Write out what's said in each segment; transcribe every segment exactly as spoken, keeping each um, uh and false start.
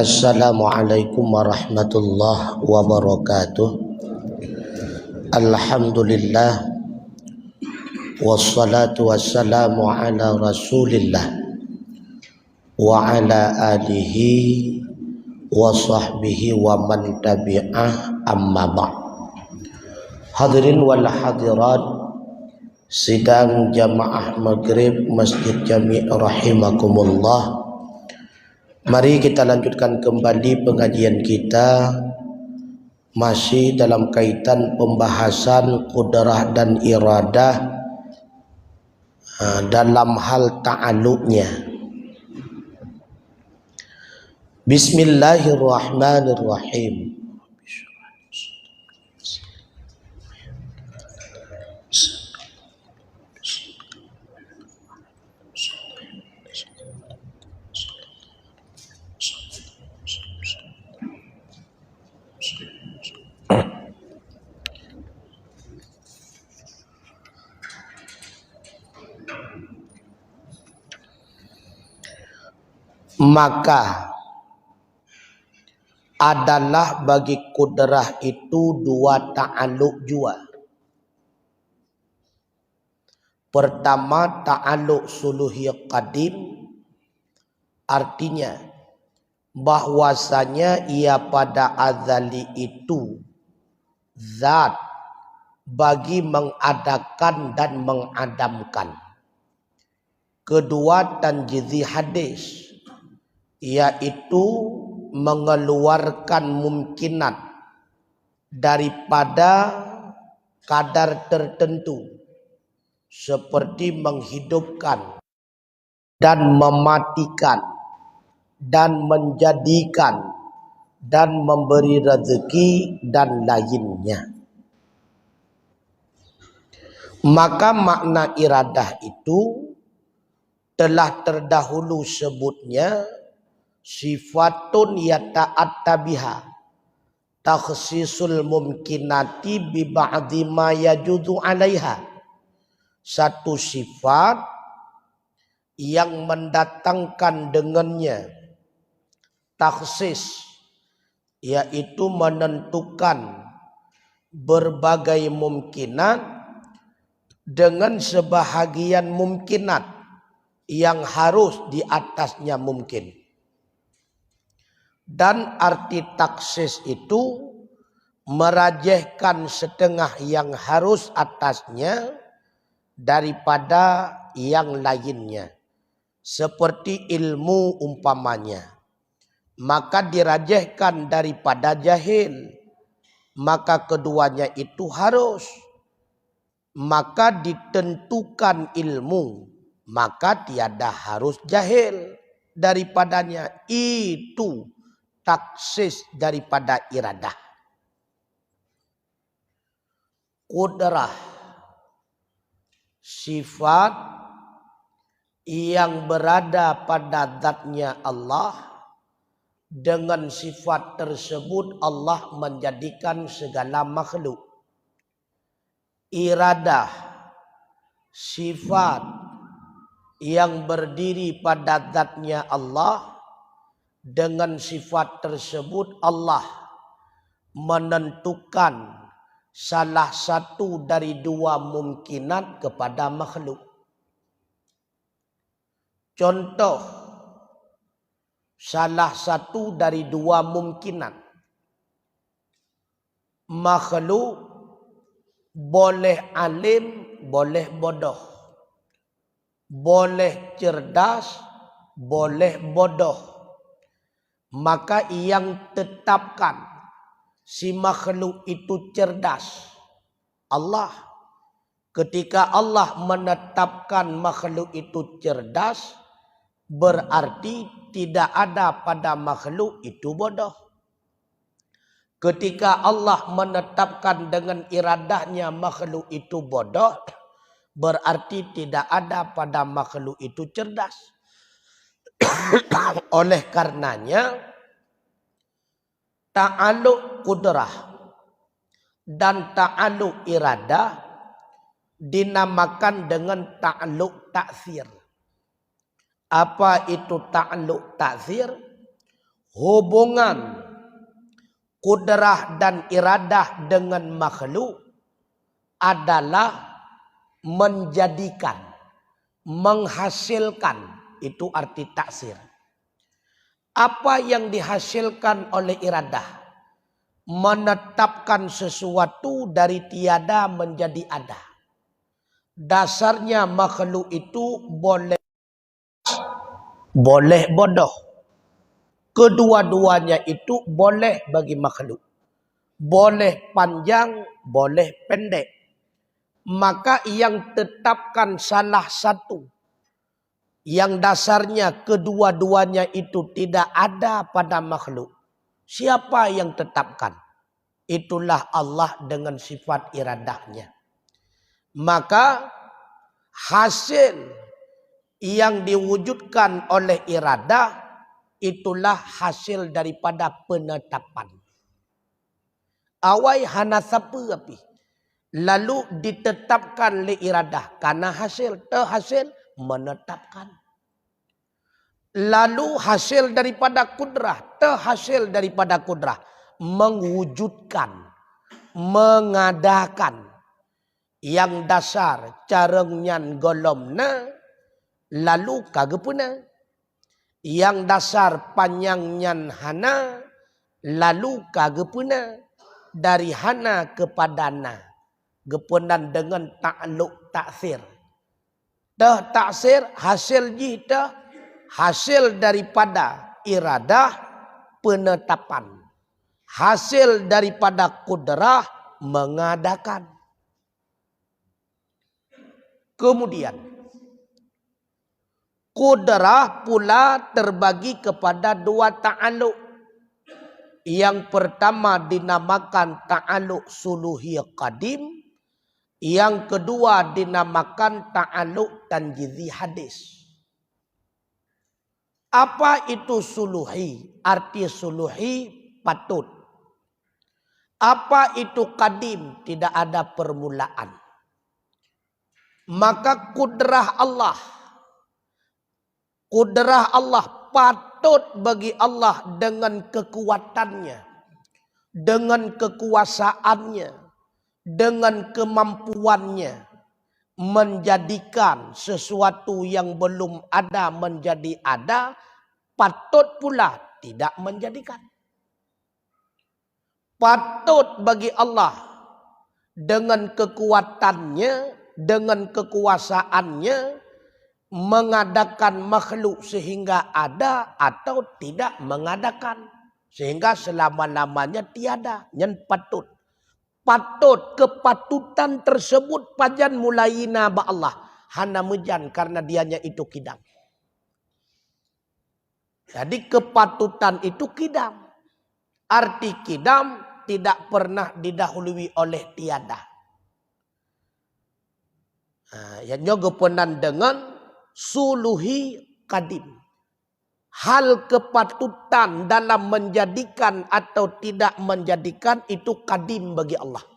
Assalamualaikum warahmatullahi wabarakatuh. Alhamdulillah. Wassalatu wassalamu ala Rasulillah wa ala alihi wa sahbihi wa man tabi'ah, amma ba'd. Hadirin wal hadirat sidang jamaah Maghrib Masjid Jami' rahimakumullah. Mari kita lanjutkan kembali pengajian kita, masih dalam kaitan pembahasan kudrah dan iradah, ha, dalam hal ta'alluqnya. Bismillahirrahmanirrahim. Maka adalah bagi kudrah itu dua ta'alluq jua. Pertama, ta'alluq suluhi qadim, artinya bahwasanya ia pada azali itu zat bagi mengadakan dan mengadamkan. Kedua, tanjizi hadis, yaitu mengeluarkan mumkinat daripada kadar tertentu, seperti menghidupkan dan mematikan dan menjadikan dan memberi rezeki dan lainnya. Maka makna iradah itu telah terdahulu sebutnya, sifatun yata'atta biha takhsisul mumkinati bi ba'di ma yajuzu alaiha. Satu sifat yang mendatangkan dengannya takhsis, yaitu menentukan berbagai mumkinat dengan sebahagian mumkinat yang harus di atasnya mumkin. Dan arti takhsis itu merajihkan setengah yang harus atasnya daripada yang lainnya, seperti ilmu umpamanya, maka dirajihkan daripada jahil, maka keduanya itu harus, maka ditentukan ilmu, maka tiada harus jahil daripadanya. Itu takhsis daripada iradah. Kudrah, sifat yang berada pada zatnya Allah, dengan sifat tersebut Allah menjadikan segala makhluk. Iradah, sifat yang berdiri pada zatnya Allah, dengan sifat tersebut Allah menentukan salah satu dari dua mumkinat kepada makhluk. Contoh, salah satu dari dua mumkinat. Makhluk boleh alim, boleh bodoh. Boleh cerdas, boleh bodoh. Maka yang tetapkan si makhluk itu cerdas, Allah. Ketika Allah menetapkan makhluk itu cerdas, berarti tidak ada pada makhluk itu bodoh. Ketika Allah menetapkan dengan iradahnya makhluk itu bodoh, berarti tidak ada pada makhluk itu cerdas. Oleh karenanya, ta'aluk kudrah dan ta'aluk iradah dinamakan dengan ta'aluk taksir. Apa itu ta'aluk taksir? Hubungan kudrah dan iradah dengan makhluk adalah menjadikan, menghasilkan, itu arti taksir. Apa yang dihasilkan oleh iradah? Menetapkan sesuatu dari tiada menjadi ada. Dasarnya makhluk itu boleh, boleh bodoh. Kedua-duanya itu boleh bagi makhluk. Boleh panjang, boleh pendek. Maka yang tetapkan salah satu, yang dasarnya kedua-duanya itu tidak ada pada makhluk. Siapa yang tetapkan? Itulah Allah dengan sifat iradahnya. Maka hasil yang diwujudkan oleh iradah itulah hasil daripada penetapan. Awai hana sapeue pih. Lalu ditetapkan lé iradah, kana hasil, teuhasil, menetapkan. Lalu hasil daripada kudrah, teuhasil daripada kudrah, mewujudkan, mengadakan. Yang dasar carông nyan gohlom na, lalu ka geupeuna. Yang dasar panyang nyan hana, lalu ka geupeuna. Dari hana keupada na, geupeunan deungon takluk taksir. Teuh taksir, hasil jih teuh, hasil daripada iradah, penetapan. Hasil daripada kudrah, mengadakan. Kemudian, kudrah pula terbagi kepada dua ta'aluk. Yang pertama dinamakan ta'aluk suluhi qadim, yang kedua dinamakan ta'aluk tanjizi hadis. Apa itu suluhi? Arti suluhi, patut. Apa itu qadim? Tidak ada permulaan. Maka kudrah Allah, kudrah Allah patut bagi Allah dengan kekuatannya, dengan kekuasaannya, dengan kemampuannya menjadikan sesuatu yang belum ada menjadi ada, patut pula tidak menjadikan. Patut bagi Allah dengan kekuatannya, dengan kekuasaannya mengadakan makhluk sehingga ada atau tidak mengadakan sehingga selama-lamanya tiada. Nyan patut. Patut, kepatutan tersebut pajan mulai na bak Allah. Hana meujan karena dianya itu kidam. Jadi kepatutan itu kidam. Arti kidam tidak pernah didahului oleh tiada. Ha, ya, nyoe geupeunan dengan suluhi qadim. Hal kepatutan dalam menjadikan atau tidak menjadikan itu qadim bagi Allah.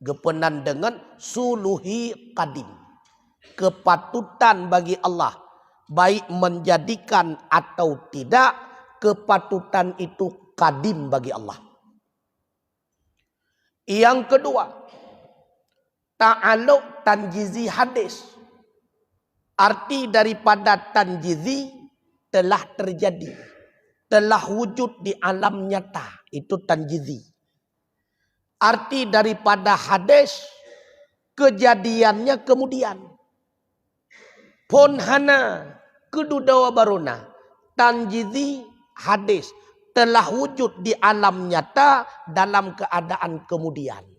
Geupeunan dengan suluhi qadim. Kepatutan bagi Allah, baik menjadikan atau tidak, kepatutan itu qadim bagi Allah. Yang kedua, ta'aluk tanjizi hadis. Arti daripada tanjizi telah terjadi, telah wujud di alam nyata. Itu tanjizi. Arti daripada hadis, kejadiannya kemudian. Phon hana, keududoe barô na. Tanjizi hadis telah wujud di alam nyata dalam keadaan kemudian.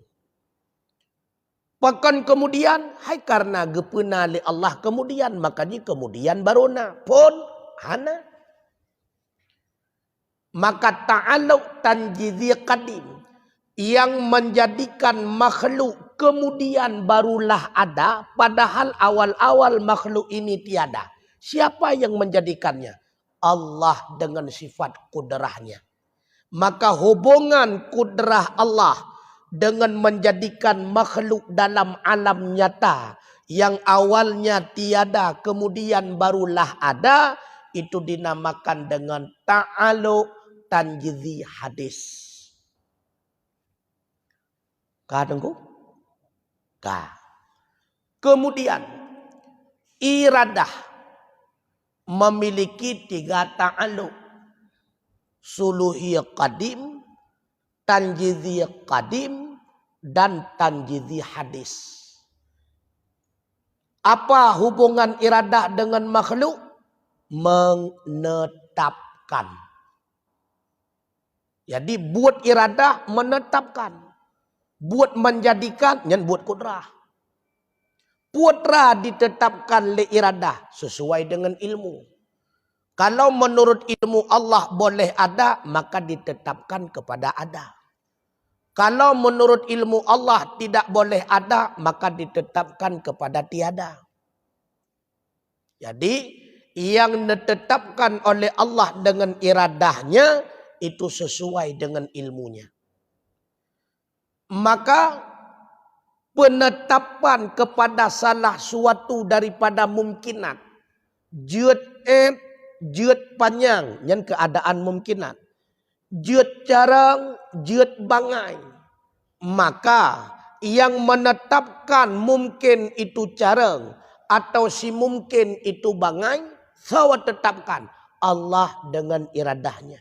Pakon kemudian? Hai karena geupeuna lé Allah kemudian, maka jih kemudian barô na. Phon hana. Maka ta'aluk tanjizi qadim yang menjadikan makhluk kemudian barulah ada, padahal awal-awal makhluk ini tiada. Siapa yang menjadikannya? Allah dengan sifat kudrahnya. Maka hubungan kudrah Allah dengan menjadikan makhluk dalam alam nyata yang awalnya tiada kemudian barulah ada, itu dinamakan dengan ta'alluq tanjizi hadis. Ka, Teungku? Ka. Kemudian, iradah memiliki tiga ta'alluq. Suluhi qadim, tanjizi qadim, dan tanjizi hadis. Apa hubungan iradah dengan makhluk? Menetapkan. Jadi, buet iradah menetapkan. Buet menjadikan, nyan buet kudrah. Putra ditetapkan lé iradah sesuai dengan ilmu. Kalau menurut ilmu Allah boleh ada, maka ditetapkan kepada ada. Kalau menurut ilmu Allah tidak boleh ada, maka ditetapkan kepada tiada. Jadi, yang ditetapkan oleh Allah dengan iradahnya itu sesuai dengan ilmunya. Maka, penetapan kepada salah suatu daripada mumkinat, jeuet ék, jeuet panyang, nyan keuadaan mumkinat, jeuet carông, jeuet bangai. Maka, yang menetapkan mungkin itu carông atau si mungkin itu bangai, soe tetapkan? Allah dengan iradahnya.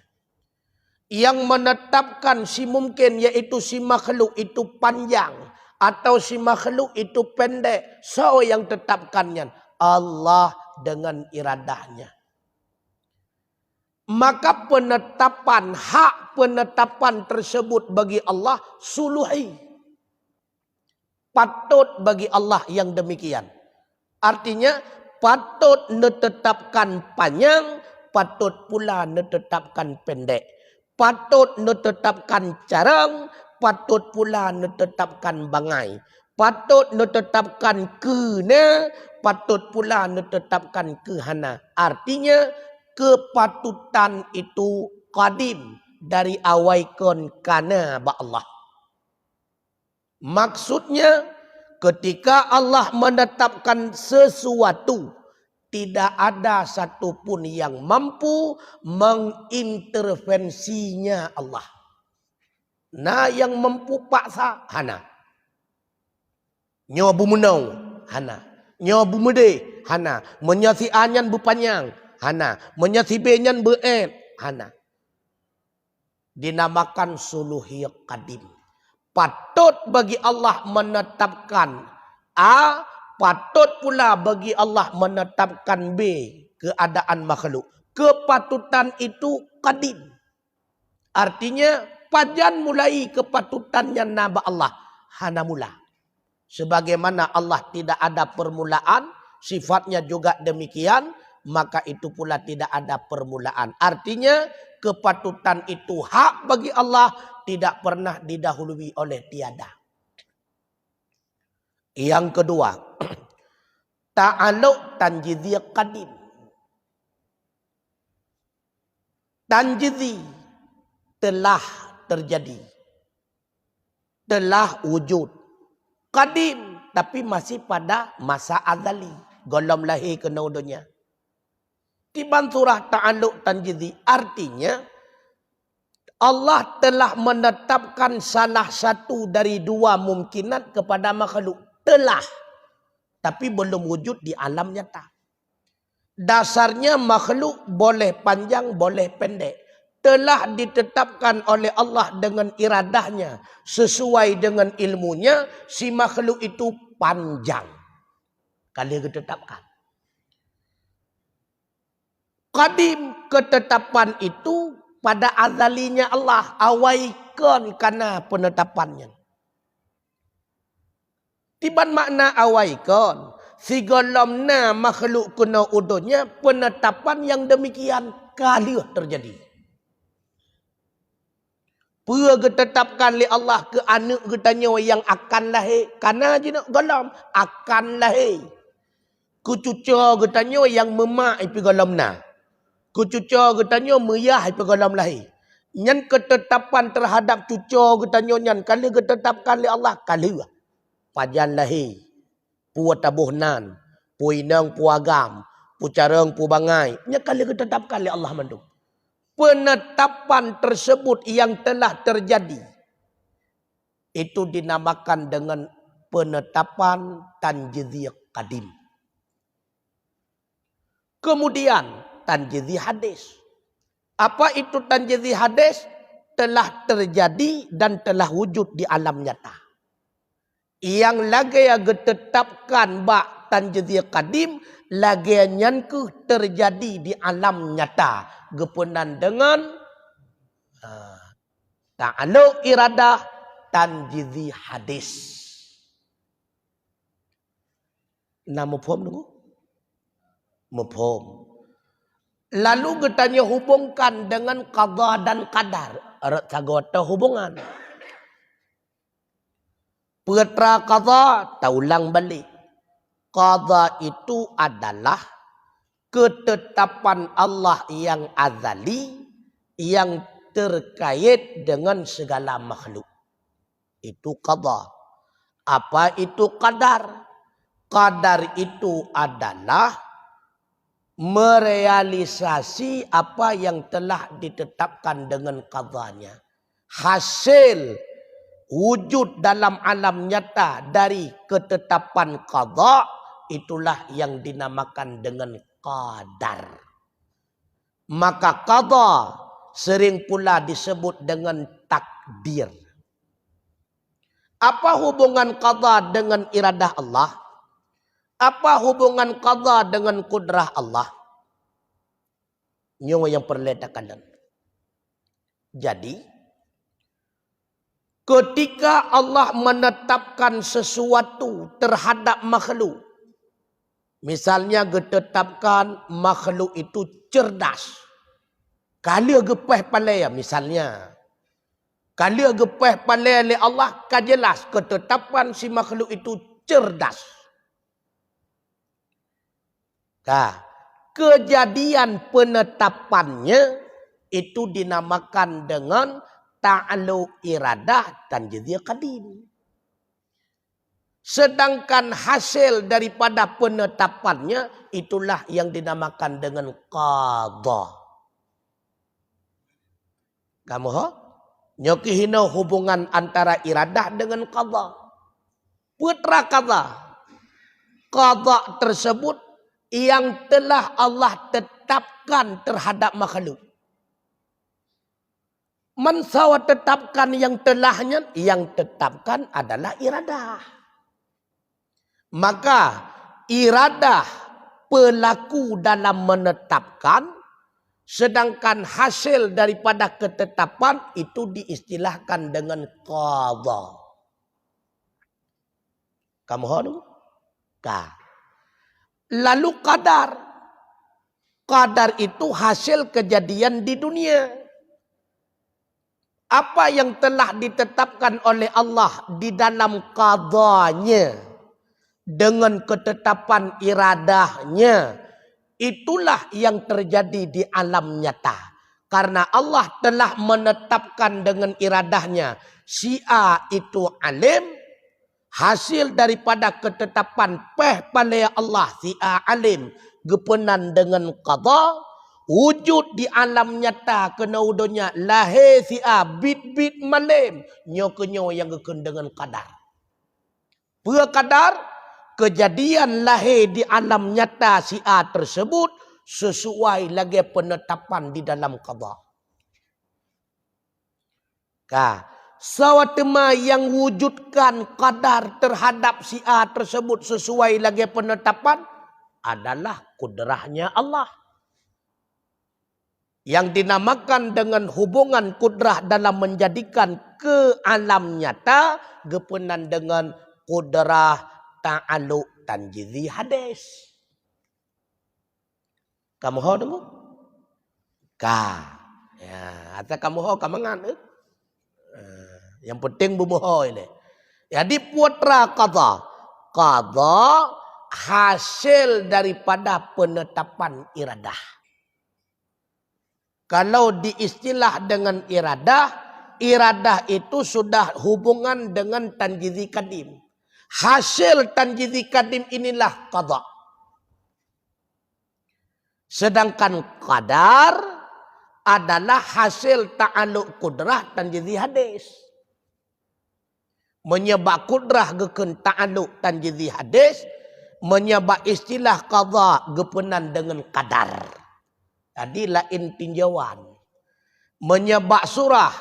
Yang menetapkan si mungkin, yaitu si makhluk itu panjang atau si makhluk itu pendek, soe yang tetapkan nyan? Allah dengan iradahnya. Maka penetapan, hak penetapan tersebut bagi Allah suluhi. Patut bagi Allah yang demikian. Artinya, patut neutetapkan panyang, patut pula neutetapkan pendek. Patut neutetapkan carông, patut pula neutetapkan bangai. Patut neutetapkan keu na, patut pula neutetapkan keu hana. Artinya, kepatutan itu qadim, dari awai kon ka na bak Allah. Maksudnya, ketika Allah menetapkan sesuatu, tidak ada satu pun yang mampu mengintervensinya Allah. Na nyang mampu paksa? Hana. Nyoe beumeunoe? Hana. Nyoe beumeudeh? Hana. Meunyoe si A nyan beupanyang? Hana. Meunyoe si B nyan beuék? Hana. Dinamakan suluhi qadim. Patut bagi Allah menetapkan A, patut pula bagi Allah menetapkan B, keuadaan makhluk. Kepatutan itu qadim. Artinya, pajan mulai kepatutan nyan na bak Allah? Hana mula. Sebagaimana Allah tidak ada permulaan, sifatnya juga demikian, maka itu pula tidak ada permulaan. Artinya, kepatutan itu hak bagi Allah, tidak pernah didahului oleh tiada. Yang kedua, ta'alluq tanjizi qadim. Tanjizi telah terjadi, telah wujud. Qadim, tapi masih pada masa azali, gohlom lahé keunoe donya. Kiban surah ta'alluq tanjizi, artinya Allah telah menetapkan salah satu dari dua mumkinat kepada makhluk. Telah, tapi belum wujud di alam nyata. Dasarnya makhluk boleh panjang, boleh pendek. Telah ditetapkan oleh Allah dengan iradahnya, sesuai dengan ilmunya, si makhluk itu panjang. Ka lheueh geutetapkan. Qadim, ketetapan itu pada azalinya Allah, awai kon ka na penetapan nyan. Kiban makna awai kon, sigohlom na makhluk keunoe u donya, penetapan nyang demikian ka lheueh teujadi. Peue geutetapkan lé Allah keu aneuëk geutanyoe nyang akan lahé? Ka na jinoe gohlom, akan lahé. Keu cucoe geutanyoe nyang meumak ipeugohlom na. Keu cucoe geutanyoe meuyah ipeugohlom lahé. Nyan ketetapan teuhadab cucoe geutanyoe nyan ka lheueh geutetapkan lé Allah, ka lheueh. Pajan lahé, peue taboh nan, peue inong peue agam, pucarong, pubangai, nyan ka lheueh geutetapkan lé Allah mandum. Penetapan tersebut yang telah terjadi, itu dinamakan dengan penetapan tanjizi kadim. Kemudian, tanjizi hadis. Apa itu tanjizi hadis? Telah terjadi dan telah wujud di alam nyata. Nyang lagée geutetapkan bak tanjizi kadim, lagée nyan kheueh terjadi di alam nyata. Geupeunan deungon, ha, ta'aluk iradah, tanjizi hadis. Na muphom deungoe? Muphom. Lalu geutanyoe hubungkan dengan qada dan qadar. Rot sagoe teuhubungan. Peue teuma qada, taulang balik. Qada itu adalah ketetapan Allah yang azali yang terkait dengan segala makhluk. Itu qada. Apa itu qadar? Qadar itu adalah merealisasi apa yang telah ditetapkan dengan qadanya. Hasil wujud dalam alam nyata dari ketetapan qada, itulah yang dinamakan dengan qadar. Maka qada sering pula disebut dengan takdir. Apa hubungan qada dengan iradah Allah? Apa hubungan qada dengan kudrah Allah? Nyoe nyang peureulée takalon. Jadi, ketika Allah menetapkan sesuatu terhadap makhluk, misalnya geutetapkan makhluk itu cerdas, ka lheueh geupéh palée, misalnya, ka lheueh geupéh palée lé Allah, ka jelas ketetapan si makhluk itu cerdas. Ka, kejadian penetapannya itu dinamakan dengan ta'aluk iradah tanjizi kadim. Sedangkan hasil daripada penetapannya, itulah yang dinamakan dengan qada. Kamoe ho? Nyoe keuh hinoe hubungan antara iradah dengan qada. Peue teuma qada? Qada tersebut yang telah Allah tetapkan terhadap makhluk. Meusawa tetapkan yang telah nyan, yang tetapkan adalah iradah. Maka, iradah pelaku dalam menetapkan, sedangkan hasil daripada ketetapan itu diistilahkan dengan qada. Kamoe ho dulu? Ka. Lalu qadar. Qadar itu hasil kejadian di dunia. Apa yang telah ditetapkan oleh Allah di dalam qadanya dengan ketetapan iradahnya, itulah yang terjadi di alam nyata. Karena Allah telah menetapkan dengan iradahnya, si A itu alim, hasil daripada ketetapan péh palée Allah si A alim geupeunan deungon qada, wujud di alam nyata keunoe donya lahé si A biet-biet malém, nyoe keuh nyoe nyang geukheun deungon qadar. Peue qadar? Keujadian lahé di alam nyata si A teusebut seusuai lagée peunetapan di dalam qada. Ka, soe teuma nyang wujudkan qadar teuhadab si A teusebut seusuai lagée peunetapan adalah kudrahnya Allah. Nyang dinamakan deungon hubungan kudrah dalam meunjadikan keu alam nyata geupeunan deungon kudrah ta'aluk tanjizi hadis. Kamoe ho deungoe? Ka. Ya, ata kamoe ho ka mangat, eh? Eh, nyang penting beumeuho ilée. Jadi, peue teuma qada? Qada hasil daripada peunetapan iradah. Kalau diistilah dengan iradah, iradah itu sudah hubungan dengan tanjizi kadim. Hasil tanjizi kadim inilah qada. Sedangkan qadar adalah hasil ta'aluk kudrah tanjizi hadis. Meunyoe bak kudrah geukheun ta'aluk tanjizi hadis, meunyoe bak istilah qada geupeunan deungon qadar. Jadi laén tinjauan. Meunyoe bak surah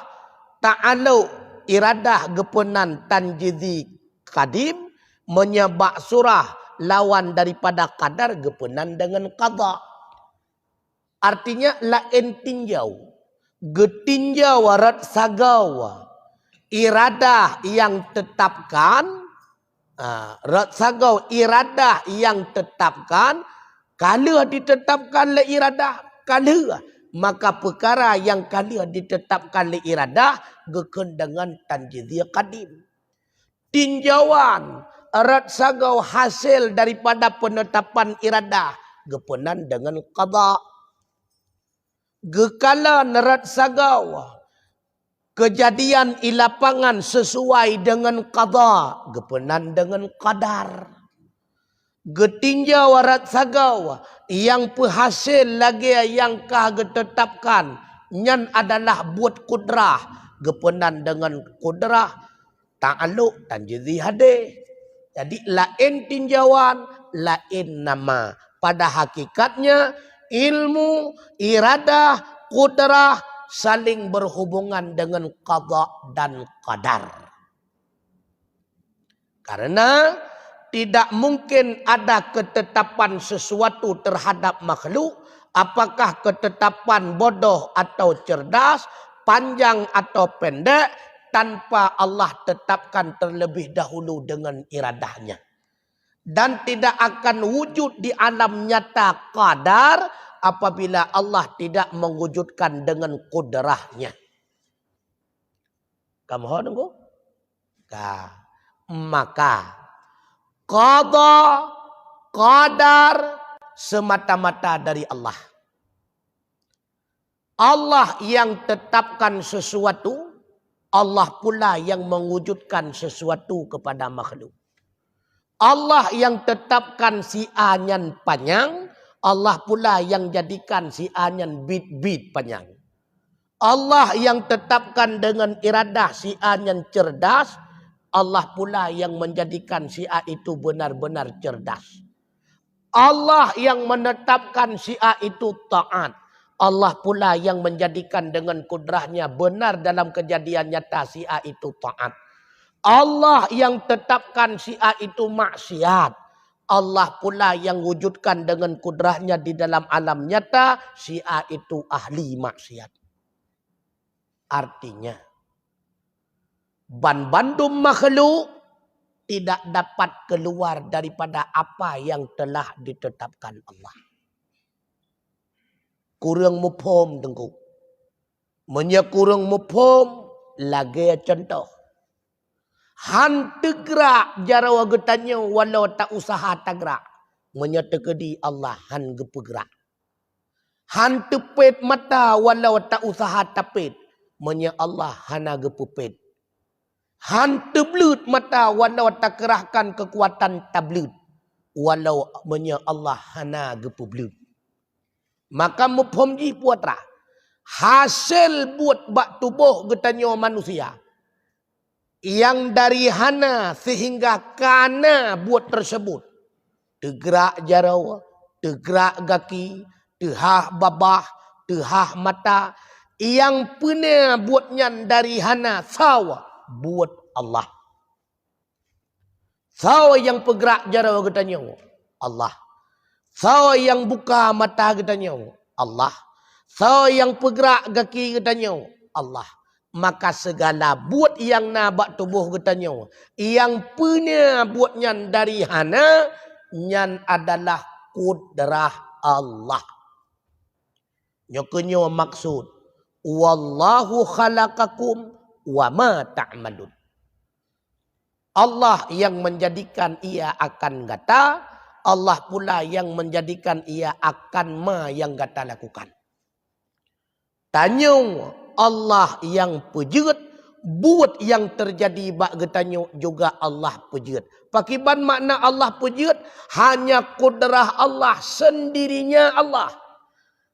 ta'aluk iradah geupeunan tanjizi qadim, meunyoe bak surah lawan daripada qadar geupeunan deungon qada. Artinya laén tinjau. Geutinjau rot sagoe iradah nyang tetapkan, ah, rot sagoe iradah nyang tetapkan, ka lheueh ditetapkan lé iradah, ka lheueh. Maka peukara nyang ka lheueh ditetapkan lé iradah geukheun deungon tanjizi qadim. Tinjauan rot sagoe hasil daripada peunetapan iradah geupeunan deungon qada. Geukalon rot sagoe keujadian i lapangan sisuai deungon qada geupeunan deungon qadar. Geutinjau rot sagoe nyang peuhasil lagée nyang ka geutetapkan, nyan adalah buet kudrah geupeunan deungon kudrah ta'aluk tanjizi hadis. Jadi laén tinjauan, laén nama. Pada hakikatnya ilmu, iradah, kudrah saling berhubungan dengan qada dan qadar. Karena tidak mungkin ada ketetapan sesuatu terhadap makhluk, apakah ketetapan bodoh atau cerdas, panjang atau pendek, tanpa Allah tetapkan terlebih dahulu dengan iradahnya. Dan tidak akan wujud di alam nyata qadar apabila Allah tidak mewujudkan dengan kudrahnya. Kamu ho nunggu? Ka. Maka qada, qadar semata-mata dari Allah. Allah yang tetapkan sesuatu, Allah pula yang mewujudkan sesuatu kepada makhluk. Allah yang tetapkan si A nyan panyang, Allah pula yang jadikan si A nyan bit-bit panyang. Allah yang tetapkan dengan iradah si A nyan cerdas, Allah pula yang menjadikan si A itu benar-benar cerdas. Allah yang menetapkan si A itu taat, Allah pula yang menjadikan dengan kudrahnya benar dalam kejadian nyata si A itu taat. Allah yang tetapkan si A itu maksiat, Allah pula yang wujudkan dengan kudrahnya di dalam alam nyata si A itu ahli maksiat. Artinya, banbandum makhluk tidak dapat keluar daripada apa yang telah ditetapkan Allah. Kureueng muphom, Teungku. Meunyoe kureueng muphom, lagée cuntoh. Han teugrak jaroe geutanyoe walau ta-useuha tagrak. Meunyoe teukeudi Allah han geupeugrak. Han teupét mata walau ta-useuha tapét. Meunyoe Allah hana geupeupét. Han teubleuet mata walau takeurahkan keukuatan tableuet. Walau meunyoe Allah hana geupeubleuet. Maka muphom jih peue atra. Hasé buet bak tuboh geutanyoe manusia, nyang dari hana seuhingga kana buet teuseubut. Teugrak jaroe, teugrak gaki, teuhah babah, teuhah mata, nyang peuna buet nyan dari hana sawa buet Allah. Soe nyang peugrak jaroe geutanyoe? Allah. Soe nyang buka mata geutanyoe? Allah. Soe nyang peugrak gaki geutanyoe? Allah. Maka sigala buet nyang na bak tuboh geutanyoe, nyang peuna buet nyan dari hana, nyan adalah kudrah Allah. Nyoe keunyoe maksud, "Wallahu khalaqakum wa ma ta'malun." Allah yang menjadikan ia akan gata, Allah pula yang menjadikan ia akan ma yang gata lakukan. Tanyoe Allah yang peujeuet, buet yang terjadi bak geutanyoe juga Allah peujeuet. Pakiban makna Allah peujeuet? Hanya kudrah Allah, sendirinya Allah.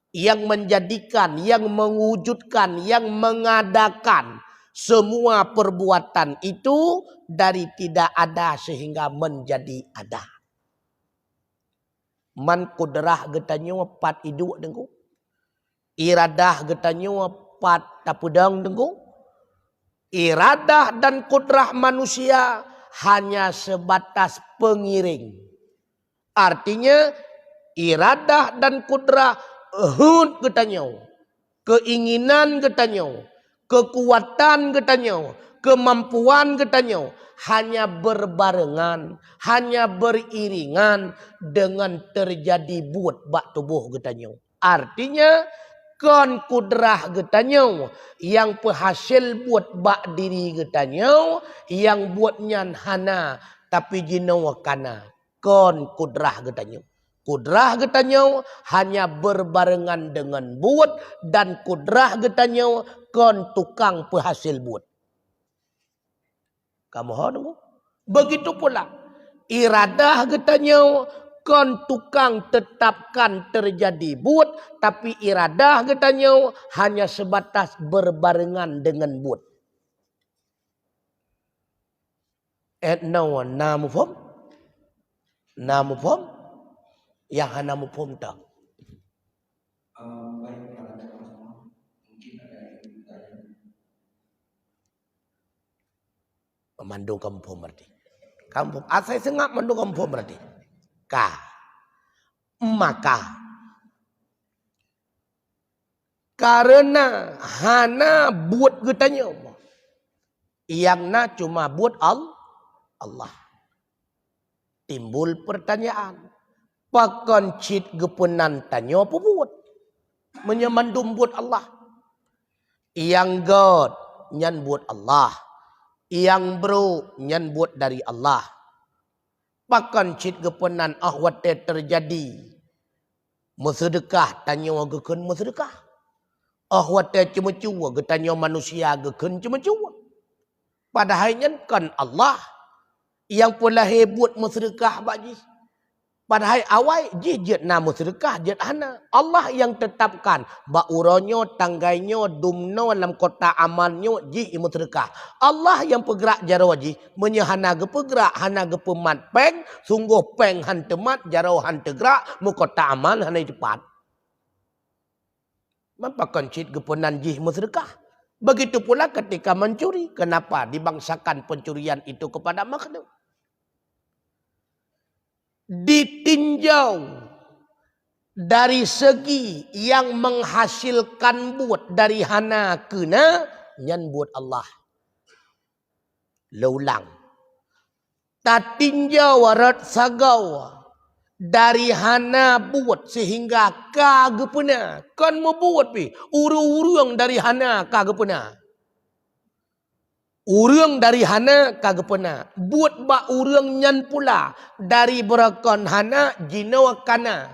Yang menjadikan, yang mewujudkan, yang mengadakan semua perbuatan itu dari tidak ada sehingga menjadi ada. Man kudrah geutanyoe pat iduek Teungku? Iradah geutanyoe pat tapeudong Teungku? Iradah dan kudrah manusia hanya sebatas pengiring. Artinya, iradah dan kudrah hut geutanyoe, keinginan geutanyoe, kekuatan geutanyoe, kemampuan geutanyoe hanya berbarengan, hanya beriringan dengan terjadi buet bak tuboh geutanyoe. Artinya, kon kudrah geutanyoe nyang peuhasé buet bak diri geutanyoe, nyang buet nyan hana, tapi jinoe kana. Kon kudrah geutanyoe. Kudrah geutanyoe hanya berbarengan dengan buet, dan kudrah geutanyoe kon tukang peuhasé buet. Kamoe ho Teungku? Begitu pula, iradah geutanyoe kon tukang tetapkan terjadi buet, tapi iradah geutanyoe hanya sebatas berbarengan dengan buet. Eh, na, na muphom? Na muphom? Nyang hana muphom tak? Ehm, baik, kalau ada sama-sama, mungkin ada yang bertanya. Mandum kamoe phom berarti. Kamoe phom. Asai seungap mandum kamoe phom berarti. Ka. Maka. Karena hana buet geutanyoe. Nyang na cuma buet Al-, Allah. Timbul pertanyaan, pakon cit geupeunan tanyoe peubuet? Meunyoe mandum buet Allah. Nyang göt nyan buet Allah. Nyang brôk nyan buet dari Allah. Pakon cit geupeunan óh watée teujadi meuseudeukah tanyoe geukheun meuseudeukah? Óh watée ceumeucue geutanyoe manusia geukheun ceumeucue? Padahai nyan kon Allah nyang peulahé buet meuseudeukah bak jih. Padahai awai jih jeuet na meuseudeukah, jeuet hana. Allah nyang teutapkan bak uroe nyoe, tanggai nyoe, dum noe lam kotak amal nyoe jih meuseudeukah. Allah nyang peugrak jaroe jih, meunyoe hana geupeugrak, hana geupeumat péng, sunggoh péng han teumat, jaroe han teugrak, meukotak amal hana teupat. Man pakon cit geupeunan jih meuseudeukah. Begitu pula ketika mencuri. Kenapa dibangsakan pencurian itu kepada makhluk? Ditinjau dari segi nyang menghasilkan buet dari hana keu na, nyan buet Allah. Lôn ulang. Tatinjau rot sagoe dari hana buet sehingga ka geupeuna. Kon meubuet pih, ureuëng-ureuëng dari hana ka geupeuna. Ureuëng dari hana ka geupeuna. Buet bak ureuëng nyan pula dari beurokon hana jinoe kana.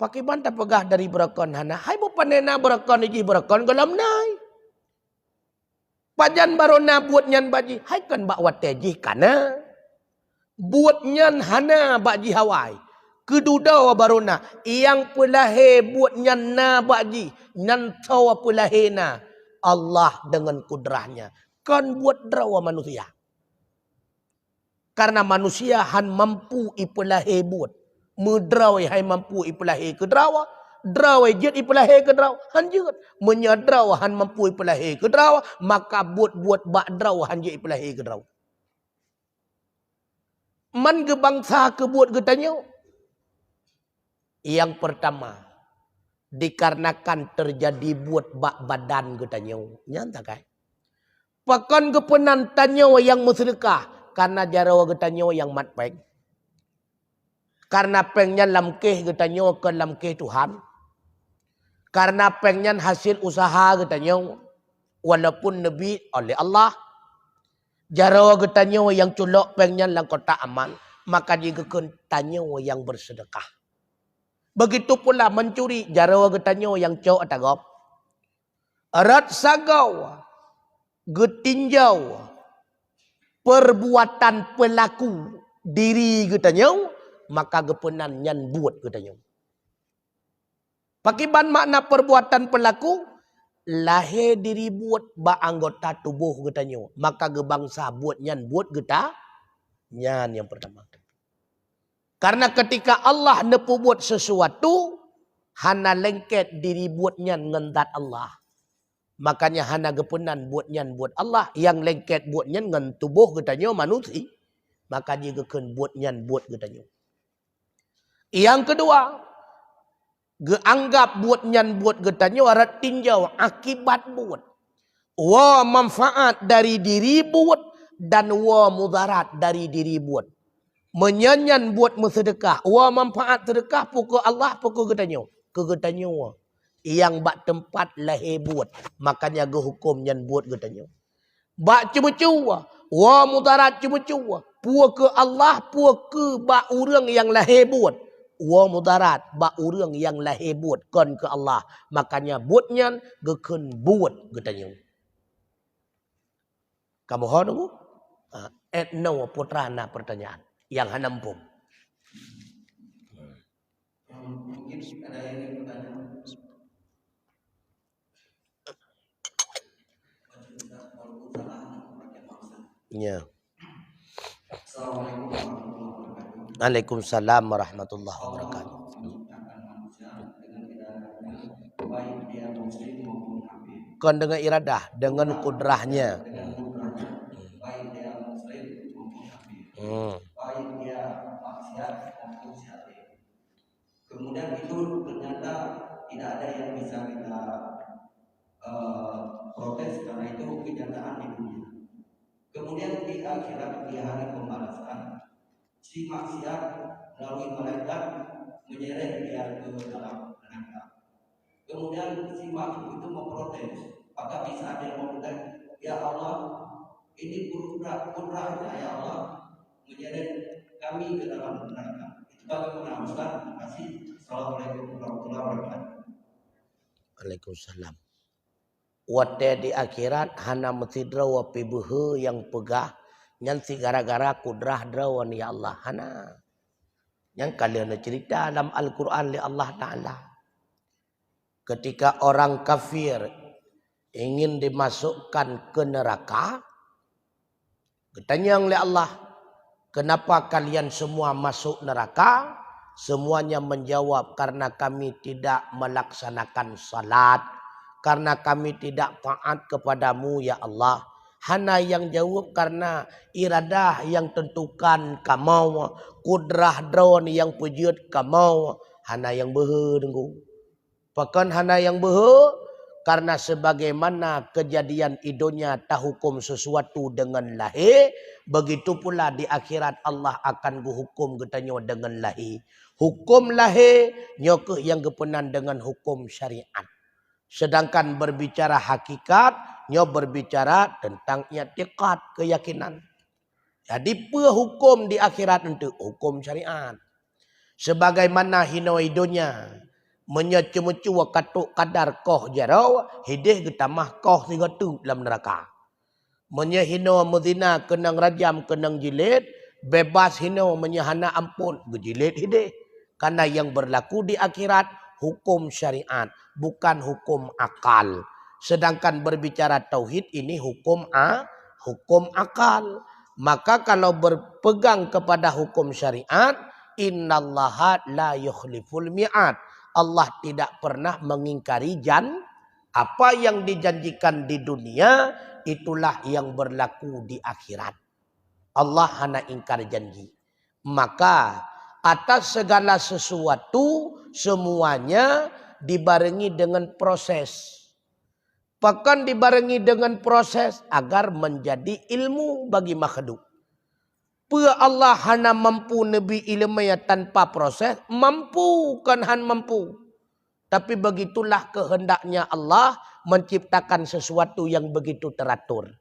Pakriban tapeugah dari beurokon hana? Hai bupane na beurokon jih beurokon gohlom nai. Pajan barô na buet nyan bak jih? Hai kon bak watée jih kana. Buet nyan hana bak jih awai. Keududoe barô na. Nyang peulahé buet nyan na bak jih. Nyan soe peulahé na? Allah deungon kudrah-Nya. Kon buet droe manusia. Karena manusia han mampu ipeulahé buet. Meudroe hai mampu ipeulahé keu droe, droe jeuet ipeulahé keu droe, han jeuet. Meunyoe droe han mampu ipeulahé keu droe, maka buet-buet bak droe han jeuet ipeulahé keu droe. Man geubangsa keu buet geutanyoe. Nyang peurtama, dikarenakan teujadi buet bak badan geutanyoe. Nyan takai. Pakon geupeunan tanyoe nyang meuseudeukah? Kareuna jaroe geutanyoe nyang mat péng. Kareuna péng nyan lam kéh geutanyoe kon lam kéh Tuhan. Kareuna péng nyan hasil useuha geutanyoe, walaupun neubiet oleh Allah. Jaroe geutanyoe nyang culok péng nyan lam kotak amal, maka jigeukheun tanyoe nyang beuseudeukah. Begitu pula mencuri, jaroe geutanyoe nyang cok ata gob. Rot sagoe geutinjau peurbuatan peulaku diri geutanyoe, maka geupeunan nyan buet geutanyoe. Pakiban makna perbuatan pelaku, lahé diri buet bak anggota tuboh geutanyoe, maka geubansa buet nyan buet geuta-, nyan nyang pertama. Karena ketika Allah neupeubuet sesuatu, hana lengket diri buet nyan ngon zat Allah. Makanya hana geupeunan buet nyan buet Allah, nyang lengket buet nyan ngon tuboh geutanyoe manusia, maka jih geukheun buet nyan buet geutanyoe. Nyang keudua, geuanggab buet nyan buet geutanyoe rot tinjau akibat buet. Woe manfaat dari diri buet dan woe mudarat dari diri buet. Meunyoe nyan buet meuseudeukah, woe manfaat seudeukah peu keu Allah, peu keu geutanyoe? Keu geutanyoe. Nyang bak teumpat lahé buet, makanya geuhuköm nyan buet geutanyoe. Bak ceumeucue, woe mudarat ceumeucue, peu keu Allah, peu keu bak ureuëng nyang lahé buet. Woe mudarat bak ureuëng nyang lahé buet kon keu Allah, makanya buet nyan geukheun buet geutanyoe. Kamoe ho nunggu? Ah, et no putra na pertanyaan nyang hana muphom. Mungkin ada yang ingin bertanya. Ya. Assalamualaikum warahmatullahi wabarakatuh. Waalaikumsalam warahmatullahi wabarakatuh. Kon dengan iradah, dengan kudrahnya. Hmm. Kemudian itu ternyata tidak ada yang bisa kita, eh, protes karena itu kenyataan di dunia. Kemudian di akhirat, di hari pembalasan, si maksiat melalui malaikat menyeret dia ke dalam neraka. Kemudian si makhluk itu memprotes. Apakah bisa ada yang memprotes? Ya Allah, ini kudrah, kudrahnya ya Allah, menyeret kami ke dalam neraka. Itu bagaimana Ustaz? Terima kasih. Assalamualaikum warahmatullahi wabarakatuh. Waalaikumsalam. Watée di akhirat hana meusidroe pih beuhe nyang peugah nyan si gara-gara kudrah droe ya Allah. Hana. Nyang ka lheueh neuceurita lam Al-Quran lé Allah Taala. Ketika orang kafir ingin dimasukkan ke neraka, geutanyong lé Allah, "Kenapa kalian semua masuk neraka?" Semuanya menjawab, "Karena kami tidak melaksanakan salat, karena kami tidak taat kepada-Mu, ya Allah." Hana nyang jaweueb karena iradah nyang tentukan kamoe, kudrah droe nyang peujeuet kamoe, hana nyang beuhe deungoe. Pakon hana nyang beuhe? Karena sebagaimana kejadian di donya tahuköm sesuatu dengan lahé, begitu pula di akhirat Allah akan geuhuköm geutanyoe dengan lahé. Huköm lahé nyoe kheueh nyang geupeunan dengan huköm syariat. Sedangkan berbicara hakikat, nyoe berbicara tentang i'tiqad, keyakinan. Jadi, peue huköm di akhirat eunteuk? Huköm syariat. Sebagaimana hinoe di donya, meunyoe ceumeucue ka trok kadar koh jaroe, hideh geutamah koh sigoe teuk lam neuraka. Meunyoe hinoe meuzina keunong rajam, keunong jilid, bebas hinoe meunyoe hana amphon, geujilid hideh. Karena yang berlaku di akhirat hukum syariat, bukan hukum akal. Sedangkan berbicara tauhid ini hukum a-, hukum akal. Maka kalau berpegang kepada hukum syariat, innallaha la yukhliful mi'ad. Allah tidak pernah mengingkari jan-, apa yang dijanjikan di dunia, itulah yang berlaku di akhirat. Allah hana ingkar janji. Maka, atas segala sesuatu, semuanya dibarengi dengan proses. Pakon dibarengi dengan proses? Agar menjadi ilmu bagi makhluk. Peue Allah hana mampu neubi iéleumé tanpa proses? Mampu, kon han mampu. Tapi begitulah kehendaknya Allah menciptakan sesuatu yang begitu teratur.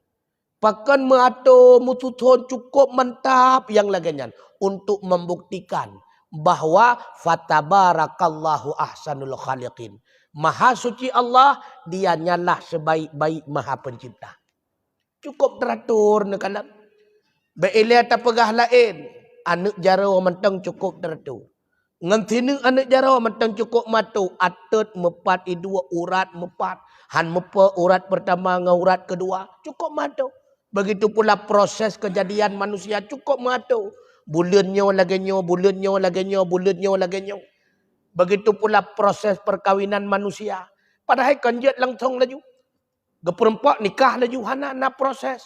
Pakon meuatur meususon cukup mantap nyang lagée nyan untuk membuktikan bahwa fatabarakallahu ahsanul khaliqin. Maha suci Allah, Dia nyanlah sebaik-baik Maha Pencipta. Cukup teratur neukalon. Bék ilée tapeugah laén, aneuëk jaroe mantong cukup teratur. Ngon sineuk aneuk jaroe mantong cukôp meuatô, ateuet meupat, iduek urat meupat, han meupo urat peurtama ngon urat keudua, cukôp meuatô. Begitu pula proses kejadian manusia cukôp meuatô. Buleuen nyoe lagèe nyoe, buleuen nyoe lagèe nyoe, buleuen nyoe lagèe nyoe. Begitu pula proses perkawinan manusia. Padahai kon jeuet langsông laju. Geupeureumpok nikah laju hana, na proses.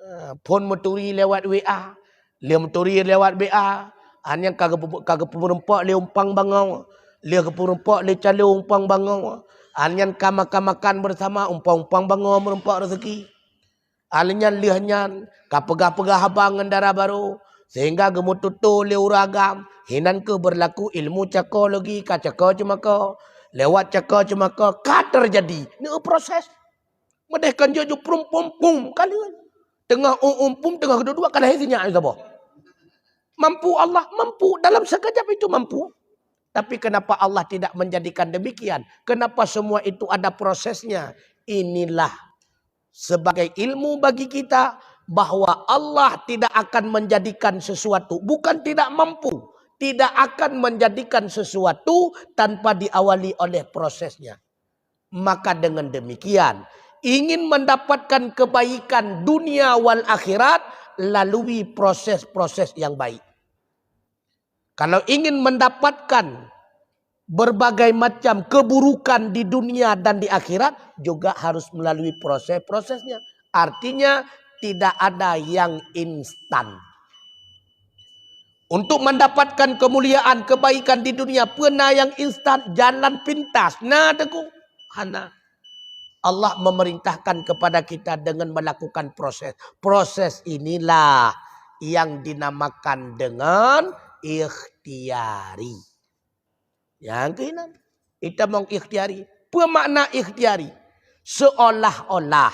Ah, phôn meuturi lewat W A, lheueh meuturi lewat B A, an nyan ka geupe-, ka geupeureumpok lé umpang bangoe, lheueh geupeureumpok lé calon umpang bangoe, an nyan ka makan-makan bersama umpang-umpang bangoe meureumpok rezeki. An nyan lheueh nyan ka peugah-peugah haba ngon dara barô, sehingga geumeututoe lé ureueng agam, hinan keuh beurlaku ilmu cakologi ka cako ceumako. Lewat cako ceumako ka teujadi, neuproses. Meudeh kan jeuet ju prum pum pum kalian. Teungoh um um pum, teungoh geuduek-duek ka lahé sinyak saboh. Mampu Allah, mampu, dalam sekejap itu mampu. Tapi kenapa Allah tidak menjadikan demikian? Kenapa semua itu ada prosesnya? Inilah sebagai ilmu bagi kita bahwa Allah tidak akan menjadikan sesuatu, bukan tidak mampu, tidak akan menjadikan sesuatu tanpa diawali oleh prosesnya. Maka dengan demikian, ingin mendapatkan kebaikan dunia wal akhirat, lalui proses-proses yang baik. Kalau ingin mendapatkan berbagai macam keburukan di dunia dan di akhirat, juga harus melalui proses-prosesnya. Artinya, tidak ada yang instan. Untuk mendapatkan kemuliaan, kebaikan di dunia, peue na nyang instan, jalan pintas? Na, Teungku? Hana. Allah memerintahkan kepada kita dengan melakukan proses. Proses inilah yang dinamakan dengan ikhtiari. Nyang keunan, itamong ikhtiari. Peue makna ikhtiari? Seolah-olah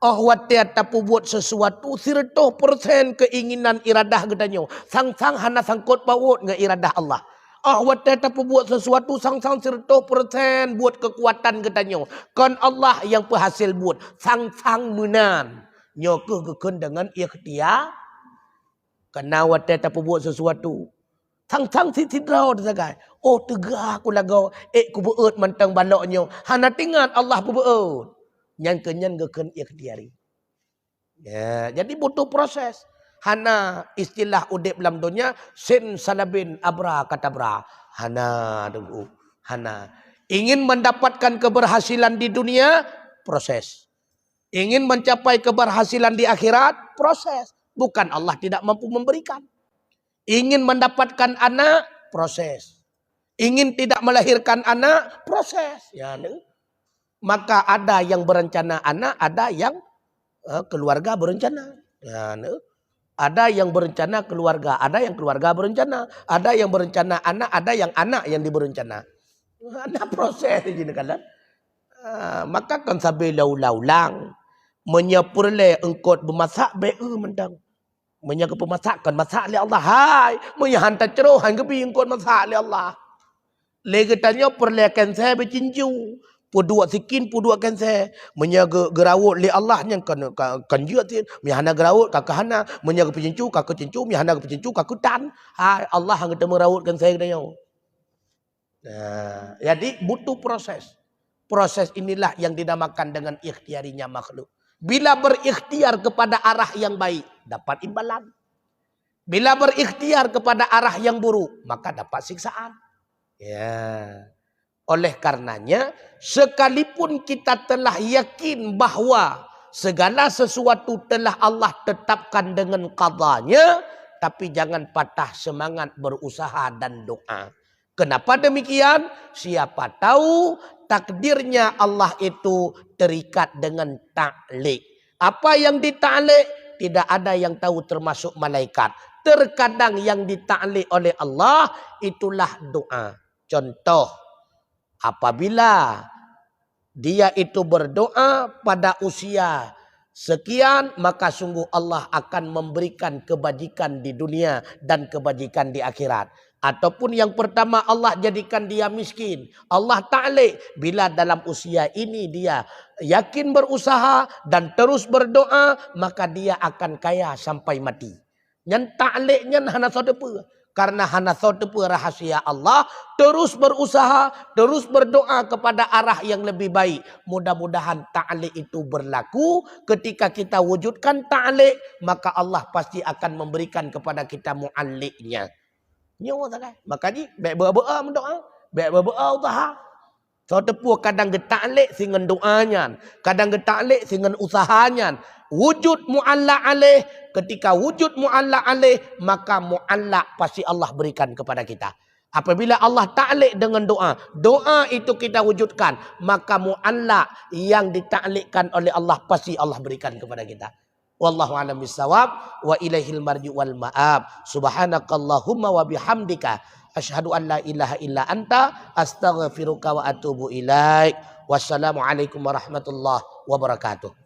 oh watèe tapeubuet sesuatu sireutoh persen keinginan iradah geutanyoe, sang-sang hana sangkot paut ngon iradah Allah. Oh watèe tapeubuet sesuatu sang-sang sireutoh persen buet keukuatan geutanyoe, kon Allah nyang peuhasé buet, sang-sang meunan. Nyoe keuh geukheun deungon ikhtiar. Kana watèe tapeubuet sesuatu, sang-sang sit sidroe teusagai. Oh, teuga ku lagoe, ék kubeuet mantong balok nyoe. Hana teuingat Allah peubeuet. Nyan keuh nyan geukheun ikhtiari. Ya, jadi butuh proses. Hana istilah udép lam donya, sin salabin abra katabra. Hana, Teungku. Hana. Ingin mendapatkan keberhasilan di dunia, proses. Ingin mencapai keberhasilan di akhirat, proses. Bukan Allah tidak mampu memberikan. Ingin mendapatkan anak, proses. Ingin tidak melahirkan anak, proses. Ya, ne? Maka ada yang berencana anak, ada yang, eh, keluarga berencana. Ya, ne? Ada yang berencana keluarga, ada yang keluarga berencana, ada yang berencana anak, ada yang anak yang diberencana. Ada proses di sini kan. Ah, maka kon sabe lau-lau lang. Meunyoe peureulée eungkot beumasak, bèk eu mantong. Meunyoe geupeumasak, kon masak lé Allah, hai. Meunyoe han tacroh, han geubi eungkot masak lé Allah. Lé geutanyoe peureulée keunsée beucincu, peuduek sikin peuduek keunsée. Meunyoe geu-, geurawot lé Allah nyan kon, ka-, kon jeuet cit. Meunyoe hana geurawot, ka keuh hana. Meunyoe geupeucincu, ka keuh cincu. Meunyoe hana geupeucincu, ka keuh tan. Hai, Allah han geuteumeung rawot keunsée geutanyoe. Nah, jadi butuh proses. Proses inilah yang dinamakan dengan ikhtiarinya makhluk. Bila berikhtiar kepada arah yang baik, dapat imbalan. Bila berikhtiar kepada arah yang buruk, maka dapat siksaan. Ya. Oleh karenanya, sekalipun kita telah yakin bahwa segala sesuatu telah Allah tetapkan dengan qadanya, tapi jangan patah semangat berusaha dan doa. Kenapa demikian? Siapa tahu takdirnya Allah itu terikat dengan taklik. Apa yang ditaklik, tidak ada yang tahu termasuk malaikat. Terkadang yang ditaklik oleh Allah itulah doa. Contoh, apabila dia itu berdoa pada usia sekian, maka sungguh Allah akan memberikan kebajikan di dunia dan kebajikan di akhirat. Ataupun yang pertama, Allah jadikan dia miskin. Allah taklik, bila dalam usia ini dia yakin berusaha dan terus berdoa, maka dia akan kaya sampai mati. Nyan taklik nyan hana soe teupeue. Karena hana soe teupeu rahasia Allah, terus berusaha, terus berdoa kepada arah yang lebih baik. Mudah-mudahan ta'liq itu berlaku. Ketika kita wujudkan ta'liq, maka Allah pasti akan memberikan kepada kita mu'alliqnya. Nyoe sagai. Maka jih, bèk beu-beu meudoa, bèk beu-beu usaha. Soe teupeu kadang geutaklik singon doa nyan, kadang geutaklik singon usaha nyan. Wujud mu'allaq alaih, ketika wujud mu'allaq alaih, maka mu'allaq pasti Allah berikan kepada kita. Apabila Allah taklik dengan doa, doa itu kita wujudkan, maka mu'allaq yang ditaklikkan oleh Allah pasti Allah berikan kepada kita. Wallahu a'lam bissawab, wa ilaihil marji wal ma'ab. Subhanakallahumma wa bihamdika, asyhadu an la ilaha illa anta, astaghfiruka wa atubu ilaik. Wassalamualaikum warahmatullahi wabarakatuh.